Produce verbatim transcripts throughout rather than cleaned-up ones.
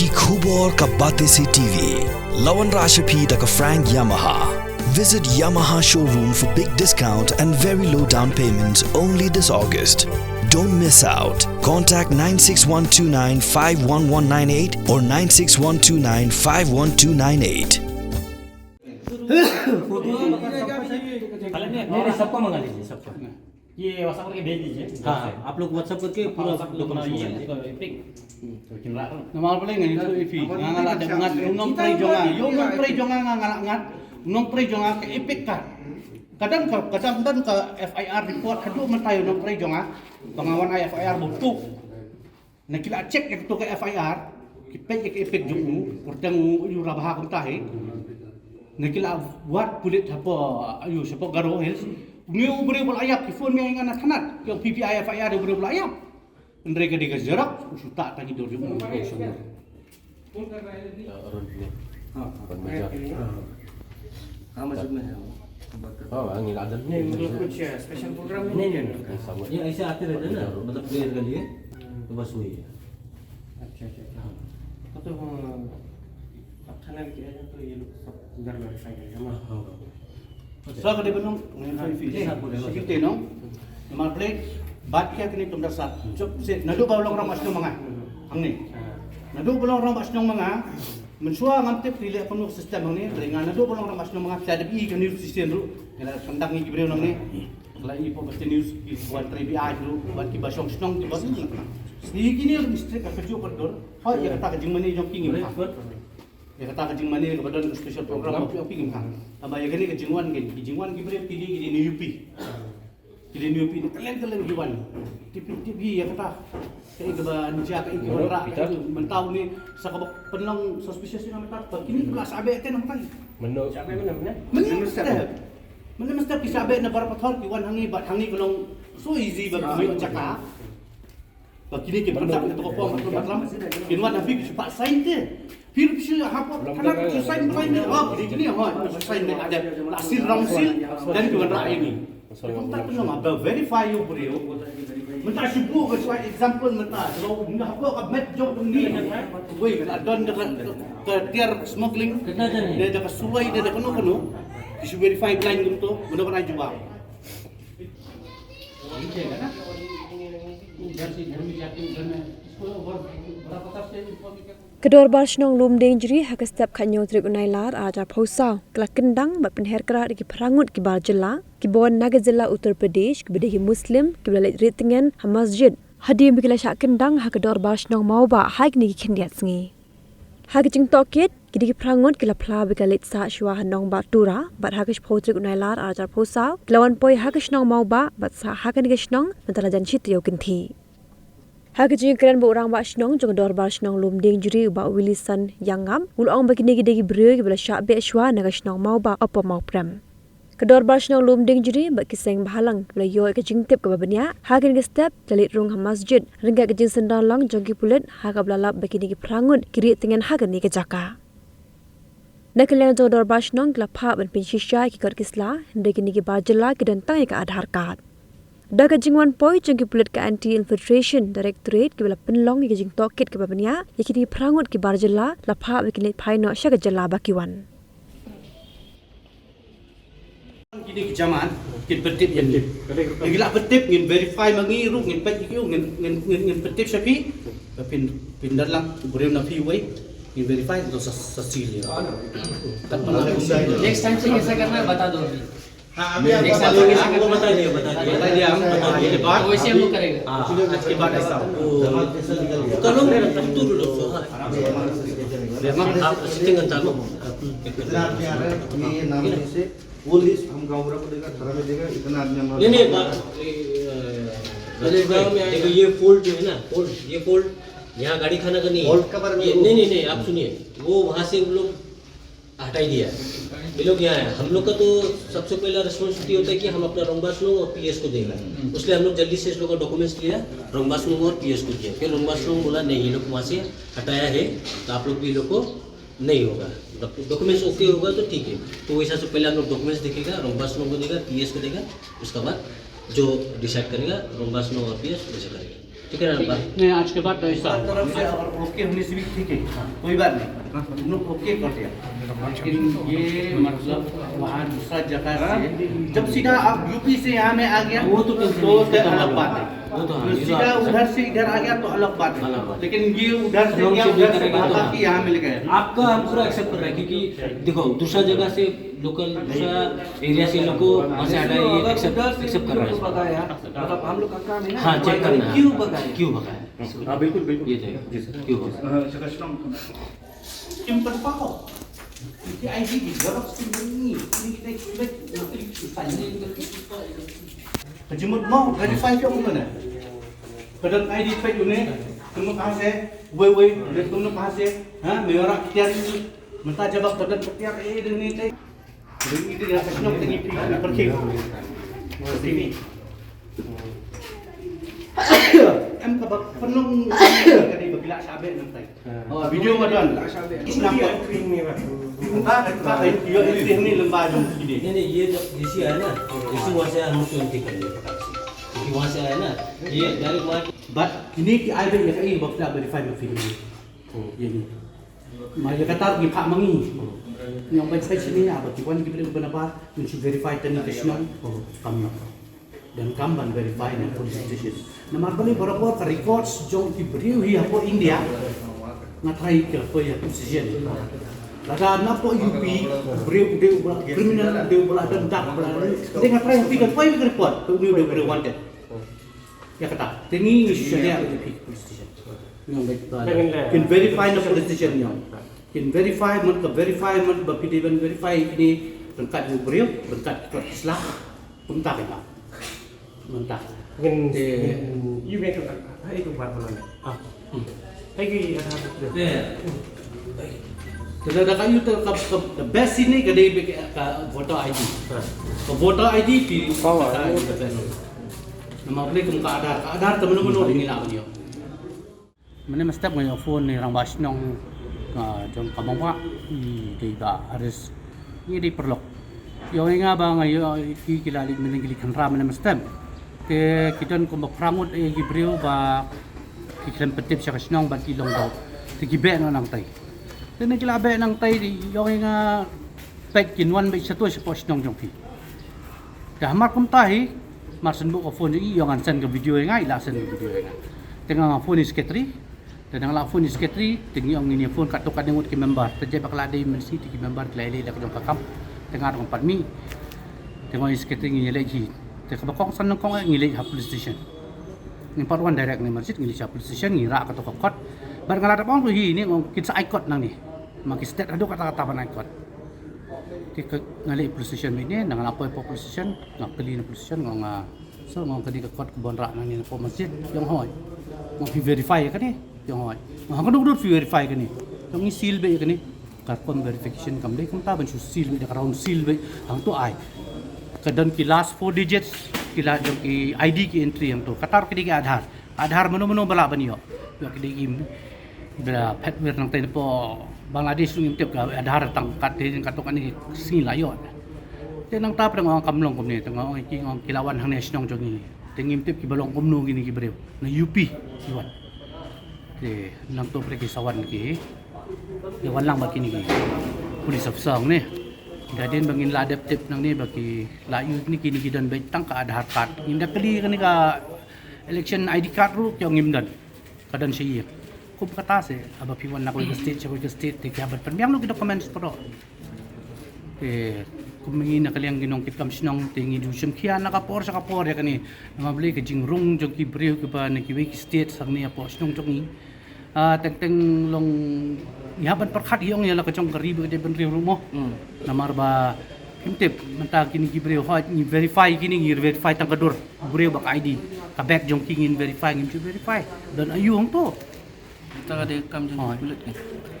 Ki khubor ka Batesi T V. La wanrah sha phi da ka Frank Yamaha. Visit Yamaha showroom for big discount and very low down payment only this August. Don't miss out. Contact nine six one two nine five one one nine eight or nine six one two nine five one two nine eight. नहीं, नहीं, सबको मंगा लीजिए, सबको। ये WhatsApp करके भेज दीजिए। हाँ, आप लोग WhatsApp करके पूरा WhatsApp डॉक्यूमेंट्स मंगा लीजिए। Namar balei nga ngi tu ifi nga nga la dep ngat u nongtrei jong nga, ïa u nongtrei jong nga nga nga la ngat u nongtrei jong nga ka EPIC card. Ka dang ka, ka dang don ka FIR report haduh mynta ïa u nongtrei jong nga ba nga wan ai FIR ba u tuk. Na ki la check ïa kato ka FIR, ki peit ïa ka EPIC jong u, kyrteng u ïa u Rabha kumta hi. Na ki la wad pulit hapoh, ïa u shapoh Garo Hills. Une u briew ba la ïap, ki phone ïa nga na thanat, ïa u PPI FIR u briew ba la ïap. Hynrei ka dei ka xerox, u shu tah tang ki dur jong u. अरुण प्रिया। हाँ, हाँ। हाँ, हाँ। हाँ, मतलब कुछ स्पेशल प्रोग्राम नहीं है? नहीं, नहीं, नहीं। ये ऐसे आते रहते हैं ना, मतलब प्रेयर के लिए, तो बस वही है। अच्छा, अच्छा, अच्छा। हाँ। तो, तो, हाँ, अब थाना भी किया जाए तो ये लोग सब घर में रखा जाएगा, हाँ। हाँ, हाँ। Sa ka dei ban long, ngan sa ifi. Sa ka dei ban long. Namar balei, bad ïa kine tum da sat. Jop se, naduh ba long rong ba shnong ma nga. Hangne. Naduh ba long rong ba shnong ma nga. Mynshuwa ngam tip ki leh kumno system hangne. Balei nga naduh ba long rong ba shnong ma nga. Phi la dep i ka news station ruh. Nga la khandang ïa ki briew nangne. Nga la i pop ka news ki wan trei bi ai ruh. Bad ki ba shong shnong ki ba shnong. Sni kine ruh mistake ka kajuh ka dur. Hoi ïa kata ka jingmane jong ki ngim. Ïa kata ka jingmane kaba don ka special program ba phi ong phi ngim khang. Tangba ïa kane ka jingwan, ka jingwan ki briew ki dei, ki dei na U P. Ki dei na U P, na kylleng kylleng ki wan. Tip tip hi ïa kata. Kaei kaba nja, kaei kaba rah, kaei mynta une sa kaba pynlong suspicious ïa nga mynta. Ba kine ki la shah beh te nangtai. Mynno shah beh mynno mynno? Mynno mynstep. Mynno mynstep ki shah beh na Barapathar, ki wan hangne bad hangne ka long so easy ba ki ïoh jaka. Ba kine ki pynlong ïa ka form, kin wan ha phi ki shu pat sign te. Phi ruh phi shu hapoh thana ki shu sign, sign ne. Oh, kine kine, oh, ki shu sign ne, ada la seal, rong seal, dan ki wanrah ïa ngi. Kumta pynlong, ba verify ïa u briew. Mynta shu buh ka shu example mynta, shu mynta hapoh ka met jong kumne. Wei, ka la don da ka, ka tiar smuggling, da, da ka suloi, da, da kano kano. Ki shu verify blind kumto, mynta ka na jubab. Ka Dorbar Shnong Lumdiengjri ha ka step khathynñiew tarik u Nailar arhajar arphew saw ka la kyndang bad pynher krad ïa ki phra ngut ki bar jylla kiba wan na ka jylla Uttar Pradesh kiba dei ki Muslim kiba la leit rieh tngen ha masjid hadien ba ki la shah kyndang ha ka Dorbar Shnong Mawbah ha kine ki khyndiat sngi. Ha ka jingtohkit, kine ki phra ngut ki la phla ba ki la leit sah shuwa ha Nongbah Tura, bad ha ka shiphew tarik u Nailar arhajar arphew saw, ki la wan poi ha ka shnong Mawbah, bad sah ha kane ka shnong, mynta la jan shi taïew kynthih. Ha ka jingkren bad u Rangbah Shnong jong ka Dorbar Shnong Lumdiengjri u Bah Willison Ïangngap, u la ong ba kine ki dei ki briew kiba la shah beh shuwa na ka shnong Mawbah hapoh Mawprem. Ka Dorbar Shnong Lumdiengjri bad ki seng bhalang ki la ïoh ïa ka jingtip kaba bniah ha kane ka step, ki la leit rung ha masjid ryngkat ka jingsynran lang jong ki pulit ha kaba la lap ba kine ki phra ngut ki rieh tngen ha kane ka jaka. Na ka liang jong ka Dorbar Shnong ki la phah ban pynshisha ïa ki kot ki sla, hynrei kine ki bar jylla ki don tang ïa ka Aadhaar card. Da ka jingwan poi jong ki pulit ka Anti Infiltration Directorate kiba la pynlong ïa ka jingtohkit kaba bniah ïa kine ki phra ngut ki bar jylla, la phah ba kin leit phai noh sha ka jylla ba ki wan. Kine ki jaman kin pyntip ïa ngi. Ngi la pyntip, ngin verify ma ngi ruh, ngin peit ïa ki, ngin, ngin, ngin, ngin pyntip sha phi. Ba phin, phin don lang u briew na phi uwei, ngin verify to sa, sa seal ïa. Next time से कैसा करना है बता दो अभी। हाँ, अभी आप नेक्स्ट टाइम बता दो। आपको बता दिया, बता दिया। बता दिया हम, बता दिया। तो वैसे हम लोग करेंगे। हाँ, आज के बाद ऐसा हो। कल हम, हम तो लोग, हाँ। आप सिटिंग अंदर लो। इतना आपके आ रहा है, ये, ये नाम से वो लिस्ट हम गाँव वाला को देगा, थाना में देगा, इतना आदमी हमारा नहीं, नहीं, बात, ये, अ, अरे, गाँव में देखो, ये फोल्ड जो है ना, फोल्ड, ये फोल्ड यहाँ गाड़ी खाना का नहीं है। फोल्ड का बारे में ये, वो नहीं, नहीं, नहीं, आप सुनिए, वो वहाँ से उन लोग हटा ही दिया है। ये लोग यहाँ है। हम लोग का तो सबसे पहला रिस्पॉन्सिबिलिटी होता है कि हम अपना रोंगबार स्नोंग और पीएस को देंगे। इसलिए हम लोग जल्दी से इस लोग का डॉक्यूमेंट्स लिया, रोंगबार स्नोंग और पीएस को दिया। फिर रोंगबार स्नोंग बोला, "नहीं, ये लोग वहाँ से हटाया है, तो आप लोग भी, ये लोग को नहीं होगा, डॉक्यूमेंट्स ओके होगा तो ठीक है।" तो वैसा से पहले हम लोग डॉक्यूमेंट्स देखेगा, रोंगबार स्नोंग को देगा, पीएस को देगा, उसके बाद जो डिसाइड करेगा, रोंगबार स्नोंग और पीएस वैसे करेगा। ठीक है ना? नहीं, आज के बाद तो ऐसा। तरफ से अगर ओके होने से भी ठीक है, कोई बात नहीं, हम लोग ओके कर दिया। लेकिन ये मतलब वहाँ दूसरा जगह से जब सीधा आप यूपी से यहाँ में आ गया, वो तो तो, तो अलग बात है। वो तो हाँ, तो ये सीधा बात है। उधर से इधर आ गया तो अलग बात है। अलग बात। लेकिन ये उधर से गया, उधर से भागा कि यहाँ मिल गया। आपका हम पूरा एक्सेप्ट कर रहे हैं, क्योंकि देखो, दूसरा जगह से लोकल, दूसरा एरिया से लोग को वहाँ से हटाया, ये एक्सेप्ट, एक्सेप्ट कर रहे हैं। मतलब हम लोग का काम है ना, हाँ, चेक करना है। क्यों भगा है? क्यों भगा है? हाँ, बिल्कुल, बिल्कुल। ये तो है। जी, सर। क्यों भगा है? Simple pa ko. Iti I D di xerox tu ni, ni kita expect nak klik susah ni. Kajimut mau, dari five yang mana? Kadang I D five ni, tengok hasil, wei wei, dia tengok hasil, ha, merak kita ni, mentah jawab kadang ketiar eh dia ni teh. Jadi itu dia tak nak tengok pi, nak pergi. Sini. Em ka ba pynlong ka dei ba ki la sha beh nangtai. Oh, video ma don. Ki sna pa. Entry ni ba. Entry ni lem ba jong ki dei. Ni ni ye isi ana. Isi wasa mutu entry kan. Isi wasa ana. Ye dari ma. But ini ki ai beh ya ka i ba ka verify ma film ni. Ye ni. Ma ïa kata ki phah ma ngi. Ngi ong ban sai shini ïa ba ki wan ki briew ban ba ngi shu verify tang ka shnong. Kam ïa. Donkam ban verify na police station. Namar balei barabor ka records jong ki briew hi hapoh India. Nga try ka hapoh ïa police station. Lada na hapoh U P briew dei u ba criminal dei u ba la dang dak ba la dei nga try hapoh ka poi ka report. Ka u dei u briew wanted. Ïa kata. Te ngi ngi shu shaniah ïa ka police station. Ngi ong ba kin verify na police station ngi ong. Kin verify, mut ka verify, mut ba phi dei ban verify kine ryngkat u briew, ryngkat ki kot ki sla. Kumta ka ba. Mynta. Ngin, te ngin, yu me ka, ha, itu bar bulan. Ah. Hmm. Hai ki, ah, Te. Te da ka yu te ka, ka, the best ini ka dei ka, ka voter I D. Ha. Ka voter I D phi. Ka, eh, the best. Namar balei kum ka Aadhaar, ka Aadhaar te mano mano ngi lah ban ïoh. Mynne mynstep nga ïoh phone na i rangbah shnong, ah, jong ka Mawbah, i dei ba arrest. Ngi dei paralok. Ïoh ïa nga ba nga ïoh ki, ki la leit mynne ki leit kynrad mynne mynstep. Te ki don kumba phra ngut ïa ki briew ba ki khlem pyntip sha ka shnong ba ki long daw. Te ki beh noh nangtai. Te na ki la beh nangtai, ïoh ïa nga peit kin wan beit shato shapoh shnong jong phi. Te hamar kumta hi, mar shen buh ka phone jong i, ïoh ngan send ka video ïa nga, i la send ka video ïa nga. Te nga phone i secretary, te nga la phone i secretary, te ngi ong ngin ïa phone katto katne ngut ki member, te jait ba ka la dei mynsngi te ki member ki la ïaleh da ka jong ka kam, te nga ruh ngam pat mih. Te nga ong i secretary ngin ïaleh hi, te kaba kongsan nyngkong eh ngi leit ha police station. Ngim pat wan direct ne masjid, ngi leit ha police station, ngi rah katto ka kot. Bad nga la dep ong ruh hi ne, ong kin sa ai kot nangne. Ma ki stet haduh katta katta ban ai kot. Te ka nga leit police station mynne, nga la poi hapoh police station, nga kylli na police station, nga ong, ah, sir, nga ong kane ka kot kaba ngi rah nangne napoh masjid, ïa ong hooid. Nga ong phi verify ïa kane, ïa ong hooid. Nga ong ha kano ka dur phi verify ïa kane. Nga ong ngi seal beit ïa kane. Ka rukom verification kam dei kumta ban shu seal beit da ka round seal beit hangto ai. Ka don ki last four digits, ki la jong ki I D ki entry hangto. Kata ruh ki dei ki Aadhaar. Aadhaar mano mano ba lah ban ïoh. Ïoh ki dei ki ba la phet wir nangtai napoh Bangladesh ruh ngim tip ka Aadhaar tang kat dei katto katne sngi la ïoh. Te nangta pdeng ong kam long kumne, te nga ong ki, ong ki la wan hangne shnong jong ngi. Te ngim tip kiba long kumno kine ki briew. Na U P ki wan. Te nangto pdeng ki sa wan ki. Ki wan lang ba kine ki police officer ne. Hadien ba ngin la dep tip nangne ba ki la ïoh kine ki don beit tang ka Aadhaar card. Ngin da kylli kane ka election I D card ruh ki ong ngim don. Ka don sha ïing. Kum kata se, haba phi wan na kawei ka state sha kawei ka state te ki hap ban pynbiang noh ki documents baroh. Te kum ngi na ka liang ki nongkitkam shnong te ngi ju shim khia na ka por sha ka por ïa kane. Namar balei ka jingrung jong ki briew kiba na kiwei ki state hangne hapoh shnong jong ngi. Ah, teng teng long ngi hap ban pyrkhat ïa ong ïa la ka jong ka ri ba ka jaitbynriew ruh mo. Namar ba phim tip mynta kine ki briew hooid ngi verify kine, ngi verify tang ka dur. Briew bad ka I D, ka bag jong ki ngin verify, ngim ju verify. Don aïu hangto. Mynta ka dei kam jong ki pulit kan.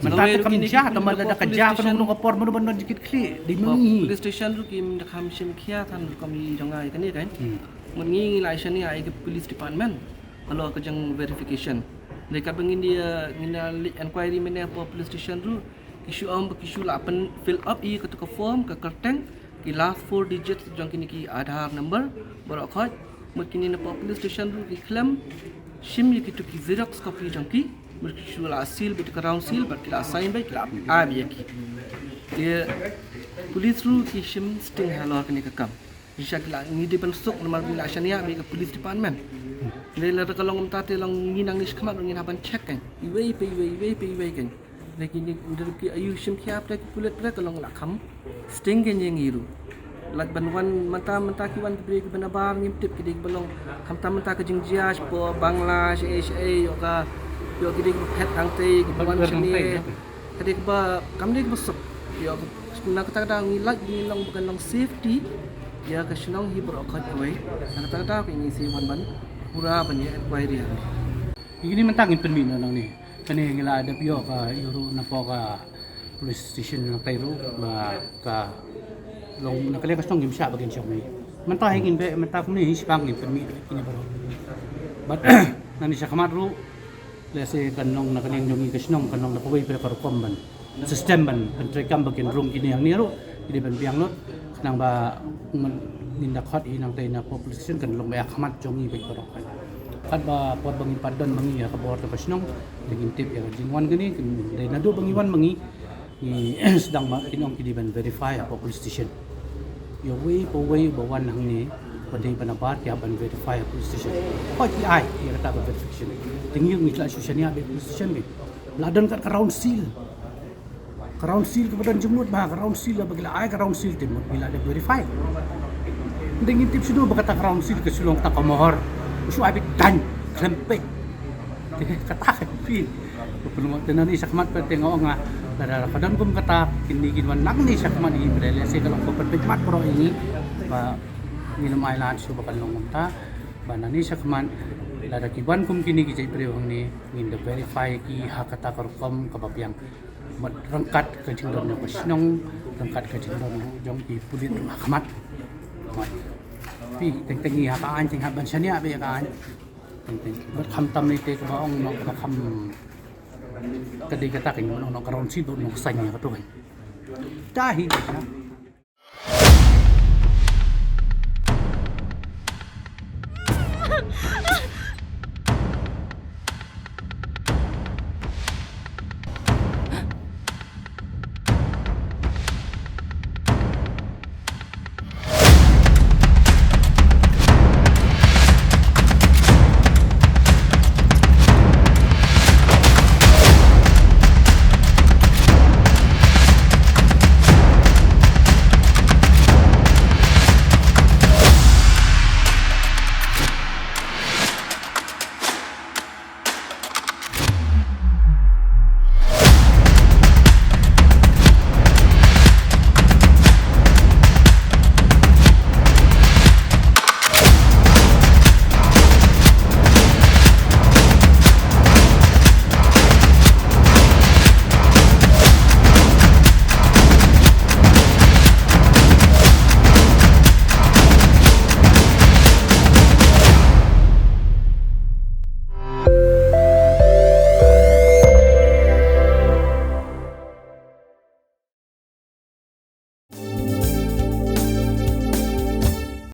Mynta te kam jia, te ma lada ka jia kano kano ka por mano ban don jingkitkhlieh dei ma ngi. Police station ruh kim da kham shim khia than ruh kam i jong ngi kane kan. Mut ngi ngi la shaniah ïa ka police department. Ka long ka jong verification. Dei katba ngin ïa, ngin ïa leit inquiry mynne hapoh police station ruh. Ki shu ong ba ki shu la pyn fill up ïa kato ka form, ka kyrteng, ki last four digits jong kine ki Aadhaar number, baroh khoit, mut kine napoh police station ruh ki khlem Shim ïa kitu ki xerox copy jong ki, bad ki shu la seal bad ka round seal, bad ki la sign bad ki la ai bad ïa ki. Te police ruh ki shim sting halor kane ka kam. Shisha ki la ngi dei ban suk namar ngi la shaniah bad ka police department. Dei lada ka long kumta te long ngi nangne shakhmat ruh ngin hap ban check kan. Iwei pa iwei, iwei pa iwei kan. Lada ki ngi, lada ki ayu shim ki hap da ki pulit pre ka long la kham sting kan ïa ngi ruh. Lada ban wan mynta, mynta ki wan ki briew kiba nabar ngim tip ki dei kiba long. Khamtam mynta ka jingjia shapoh Bangla, shaei shaei, ïoh ka, ïoh ki dei kiba phet hangtei, kiba wan shane. Ka dei kaba, kam dei kaba suk. Ïoh ka, na kata ka daw ngi lait ngi long ba kan long safety ïa ka shnong hi baroh khoit kawei. Na kata ka daw ngi shu wan ban pura ban ïa inquiry hangne. Kine mynta ngin pynmih noh nangne. Kane ngi la dep ïoh ka ïuh ruh napoh ka police station Nongtei ruh ba ka long na ka liang ka shnong ngim shah ba kin shong hi. Mynta hi ngin beh, mynta kumne hi shipang ngin pynmih kine baroh. Bad nangne shakhmat ruh lehse kan long na ka liang jong ngi ka shnong kan long da kawei pat ka rukom ban system ban pyntreikam ba kin rung kine hangne ruh ki dei ban biang lut. Khnang ba ngin da khot hi Nongtei na police station kan long ba ïa khmat jong ngi bad baroh. Katba por ba ngin pat don ma ngi ïa ka bor ka shnong, te ngin tip ïa ka jingwan kane, dei naduh ba ngi wan ma ngi, ngi sdang ba kin ong ki dei ban verify hapoh police station. Ïa uwei pa uwei ba wan hangne, ba dei ban nabar ki hap ban verify hapoh police station. Hooid ki ai ïa kata ka verification. Te ngi ngi la shu shaniah bad police station ngi. La don kat ka round seal. Ka round seal kaba don jingmut ba, ka round seal ba ki la ai ka round seal te mut ngi la dep verify. Dei ngin tip shano ba kata ka round seal ka shu long kata ka mohor. Shu ai beit dang khlem peit. Te kata ka phi. Ba pynlong te nangne shakhmat pat te nga ong nga lada ka don kum kata kine kin wan nangne shakhmat ïa ngi ba lehse ka long ba pynpeit mat baroh ïa ngi ba ngin ym ailad shuh ba kan long kumta. Ba nangne shakhmat lada ki wan kum kine ki jait briew hangne ngin da verify ki ha kata ka rukom kaba biang. Mut ryngkat ka jingdon jong ka shnong, ryngkat ka jingdon jong ki pulit ruh ha khmat. Mut. Phi teng teng ngi ha ka aiñ teng hap ban shaniah bad ïa ka aiñ. Teng teng. Bad khamtam ne te kaba ong noh kaba kham ka dei kata ka ong noh ka round seal bad noh ka sign ïa kato kan. Ta hi dei ka.